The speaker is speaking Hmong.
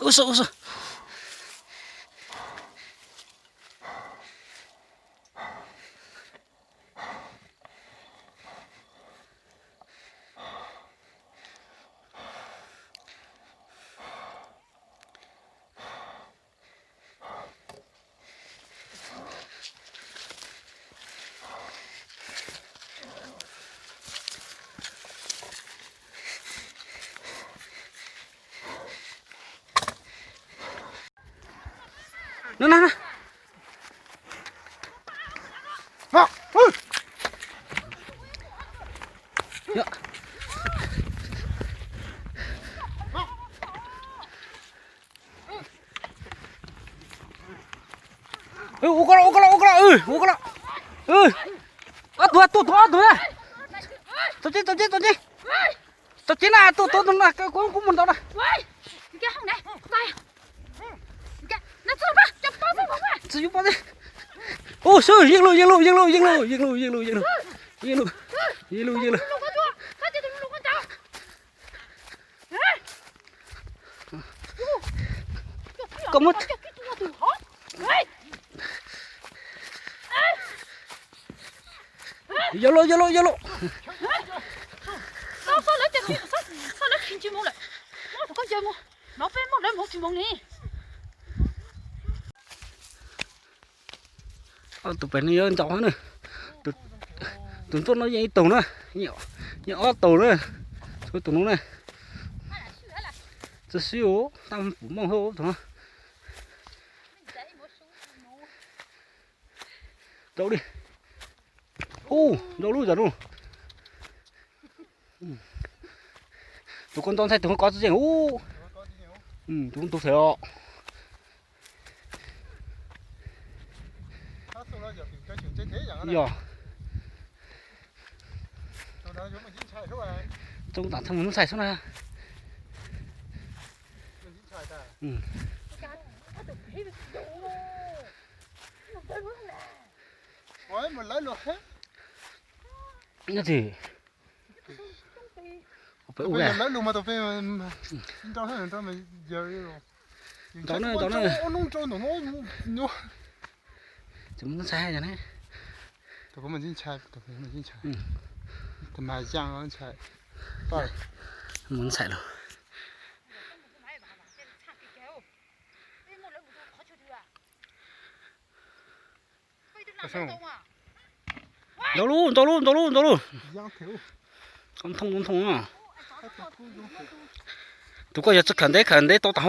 Ub xwb, ub xwb. No na na. Ua koj los, ua koj los, ua koj los, ua koj los. Ob tug, tuaj tau ob tug na. Tau tsev, tau tsev, tau tsev. Tau tsev na, tuaj tau na, kuv mus ntaus na. Tsis yuav pom thiab. Ub xwb, yeej lauj, yeej lauj, yeej lauj, yeej lauj, yeej lauj, yeej lauj, yeej lauj, yeej lauj, yeej lauj, yeej lauj, yeej lauj. Koj muab. Yog lauj, yog lauj, yog lauj. Tus pem no yuav ntaus na. Tus ntsuab no yeej ib tug na. Yeej ob tug na. Tshuav tus no na. Txawj sib ua tab pum mooj hauv tus no. Ntaus li. Ub, ntaus lub zam no. Tus koj ntaus ntxhais tus koj tsis yeej ub. Tus tus thiab os. Yog. Tso tam thaj mus ntxhais xwb na. Nyob twg? Peb ua lawv lus mas tus pem ntaus na, ntaus na. Ces mus ntxhais ne. Tus kuv mas ntxhais, tus kuv mas ntxhais. Tus mas yeej ntxhais. Mus ntxhais lawm. Ntaus lub, ntaus lub, ntaus lub, ntaus lub. Ntoo, ntoo. Tus koj yog tsis khawm ntev, khawm ntev tau tas.